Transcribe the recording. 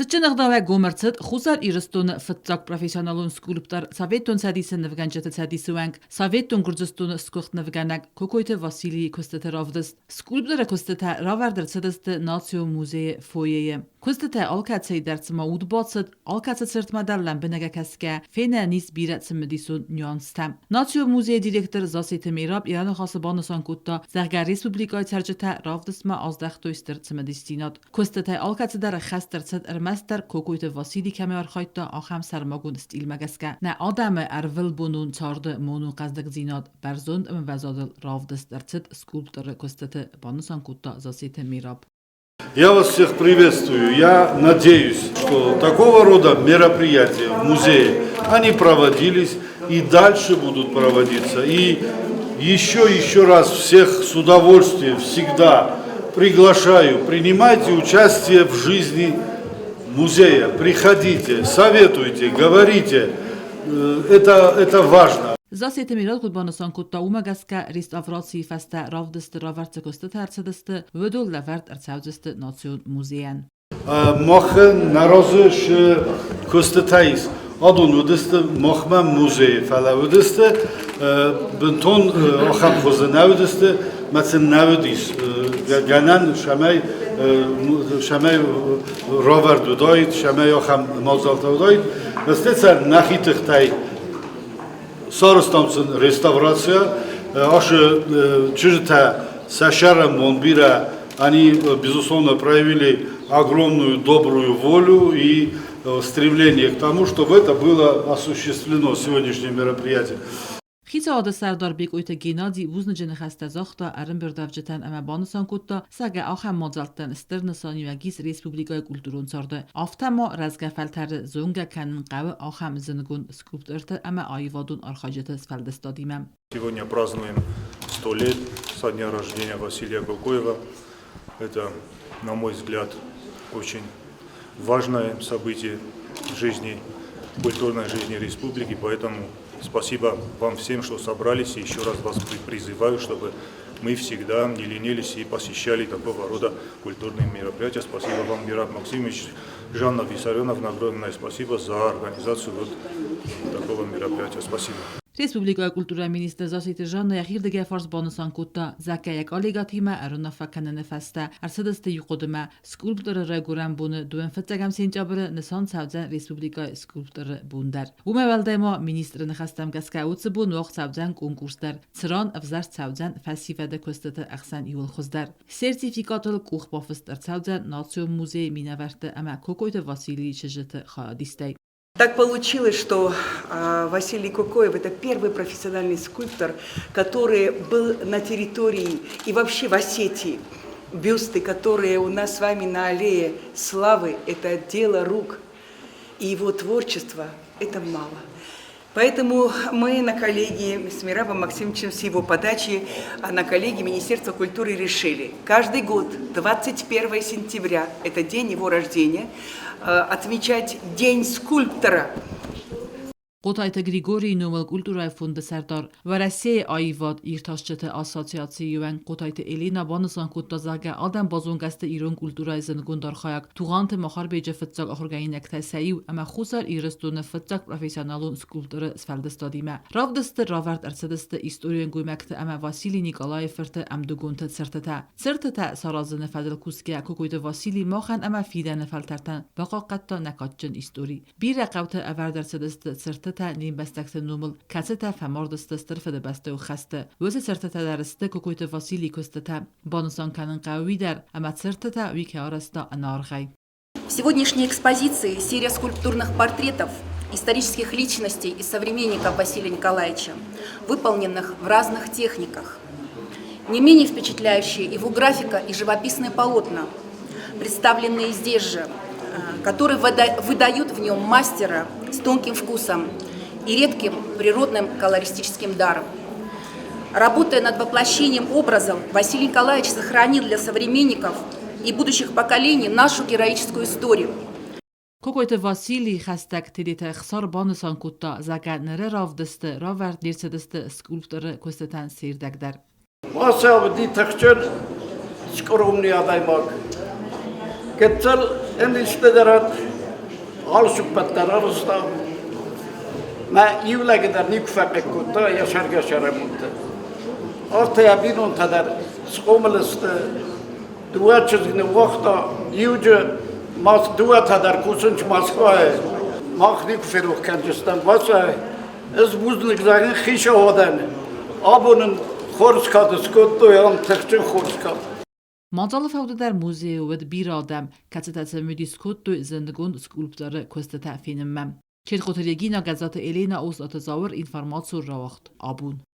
Цытджын ӕгъдауӕй гом ӕрцыд Хуссар Ирыстоны фыццаг профессионалон скульптор, Советон Цӕдисы нывгӕнджыты цӕдисы уӕнг, Советон Гуырдзыстоны сгуыхт нывгӕнӕг Кокойты Василийы куыстыты равдыст. Скульпторы куыстытӕ равӕрд ӕрцыдысты Национ музейы фойейы. Куыстытӕ алкӕцӕй дӕр цыма уд бацыд, алкӕцы цыртмӕ дӕр лӕмбынӕг кӕсгӕ, фенӕн ис бирӕ цымыдисон нюанстӕ. Национ музейы директор Засеты Мераб йӕ ныхасы банысан кодта, зӕгъгӕ, республикӕйы цӕрджытӕ равдыстмӕ аздӕхтой стыр цымыдисдзинад. Куыстытӕй алкӕцыдӕр ӕххӕст ӕрцыд ӕрмӕстдӕр Кокойты Васили кӕмӕй архайдта, ахӕм сӕрмагонд стилмӕ гӕсгӕ. Нӕ адӕмы ӕрвылбонон царды монон хъӕздыгдзинад бӕрзонд ӕмвӕзадыл равдыст ӕрцыд скульпторы куыстыты, банысан кодта Засеты Мераб. Я вас всех приветствую. Я надеюсь, что такого рода мероприятия в музее, они проводились и дальше будут проводиться. И еще, еще раз всех с удовольствием всегда приглашаю, принимайте участие в жизни музея, приходите, советуйте, говорите. Это важно. Засеты Мирон куыд банысан кодта, уымӕ гӕсгӕ реставрацийы фӕстӕ равдысты равӕрд цы куыстытӕ ӕрцыдысты, уыдон лӕвӕрд ӕрцӕудзысты национ музейӕн. Махӕн нӕ разы цы куыстытӕ ис, адон уыдысты махмӕ музейы, фӕлӕ уыдысты бынтон ахӕм хуызы нӕ уыдысты, мӕ сын нӕ уыдис гӕнӕн, цӕмӕй цӕмӕй равӕрд уыдаид, цӕмӕй ахӕм мадзалтӕ уыдаид. Стӕй сӕ нӕхи тыхтӕй сарӕзтам сын реставрацийӕ. Ашы чызджытӕ сӕ сӕрӕнбон бирӕ они, безусловно, проявили огромную добрую волю и стремление к тому, чтобы это было осуществлено, сегодняшнее мероприятие. Хицауады сӕрдар Бекъойты Геннади бузныджы ныхӕстӕ загъта ӕрӕмбырдуӕвджытӕн ӕмӕ банысан кодта, зӕгъгӕ, ахӕм мадзӕлттӕн стыр нысаниуӕг ис республикӕйы культурон царды. Афтӕ ма рӕзгӕ фӕлтӕры зонгӕ кӕнын хъӕуы ахӕм зынгонд скульпторты ӕмӕ аивадон архайджыты сфӕлдыстадимӕ. Сегодня празднуем 100 лет со дня рождения Василия Кокоева. Это, на мой взгляд, очень важное событие в жизни, культурной жизни республики, поэтому спасибо вам всем, что собрались, и еще раз вас призываю, чтобы мы всегда не ленились и посещали такого рода культурные мероприятия. Спасибо вам, Мираб Максимович, Жанна Виссарионовна, огромное спасибо за организацию вот такого мероприятия. Спасибо. Республикӕйы культурӕйы министр Заситы Жанна йӕхирдыгӕй фарс банысан кодта, зӕгъгӕ, йӕ коллегӕтимӕ ӕруынаффӕ кӕныны фӕстӕ ӕрцыдысты иу хъуыдымӕ, скульпторы райгуырӕн боны дыууӕ фыццӕгӕм сентябры нысан цӕудзӕн республикӕйы скульпторы бон дӕр. Уымӕй уӕлдай ма министры ныхӕстӕм гӕсгӕ уыцы бон уагъд цӕудзӕн конкурс дӕр, цыран ӕвзӕрст цӕудзӕн фӕсивӕды куыстыты ӕхсӕн иууыл хуыздӕр. Сертификатыл къухбафыст ӕрцӕудзӕн национ музейы минӕвӕртты ӕмӕ Кокойты Василийы чызджыты хайадистӕй. Так получилось, что Василий Кокоев – это первый профессиональный скульптор, который был на территории и вообще в Осетии. Бюсты, которые у нас с вами на аллее славы, это дело рук. И его творчество – это мало. Поэтому мы на коллегии с Мирабом Максимовичем, с его подачи, на коллегии Министерства культуры решили каждый год, 21 сентября, это день его рождения, отмечать День скульптора. Хъотайты Григорийы номыл культурӕйы фонды сӕрдар, Уӕрӕсейы аивад иртасджыты ассоциацийы уӕнг Хъотайты Элина банысан кодта, зӕгъгӕ, адӕм базонгӕ сты ирон культурӕйы зындгонд архайӕг Тугъанты Махарбеджы фыццаг ахуыргӕнинӕгтӕй сӕ иу ӕмӕ Хуссар Ирыстоны фыццаг профессионалон скульпторы сфӕлдыстадимӕ. Равдысты равӕрд ӕрцыдысты историон гоймӕгты ӕмӕ Василий Николайы фырты ӕмдугонты цыртытӕ. Цыртытӕ саразыны фӕдыл кусгӕ Кокойты Василий махӕн ӕмӕ фидӕны фӕлтӕртӕн бахъахъхъӕдта нӕ кадджын истори. Бирӕ хъӕуты ӕвӕрд ӕрцыдысты цыртытӕ не мбӕстӕгты номыл, кӕцытӕ фӕмард сты Стыр Фыдыбӕстӕйы хӕсты. Уыцы цыртытӕ дӕр сты Кокойты Василийы куыстытӕ. Банысан кӕнын хъӕуы уый дӕр, ӕмӕ цыртытӕ уый кӕй арӕзта ӕнӕаргъӕй. В сегодняшней экспозиции серия скульптурных портретов исторических личностей и современников Василия Николаевича, выполненных в разных техниках. Не менее впечатляющие его графика и живописные полотна, представленные здесь же, которые выдают в нем мастера с тонким вкусом и редким природным колористическим даром. Работая над воплощением образов, Василий Николаевич сохранил для современников и будущих поколений нашу героическую историю. Кокойты Василий хӕстӕг Тедеты Ӕхсар банысан кодта, зӕгъгӕ, ныры равдысты равӕрд не рцыдысты скульпторы куыстытӕн се рдӕг дӕр. Вася уыди тыхджын, скъуромный адӕймаг. Гыццыл Ӕмбисты алцыппӕт дӕр арӕзта. Мӕ иу лӕг дӕр никуы фӕхъыг кодта йӕ сӕргӕсӕрӕмонты. Афтӕ йӕ бинонтӕ дӕр схъомыл сты. Дыууӕ чызг ныууагъта, иуджы дыууӕтӕ дӕр кусынц Москвайы. Мах никуы ферох кӕндзыстӕм Васайы. Ӕз бузныг зӕгъын хицауадӕн. Абон ын хорз кад скодтой, ам тыхджын хорз кад. Мадзалы фӕуды дӕр музейы уыд бирӕ адӕм, кӕцытӕ цымыдис кодтой зындгонд скульпторы куыстытӕ фенынмӕ. Четхоты Регина, Гӕззаты Елена, Остъаты Зауыр информацион рауагъд абон.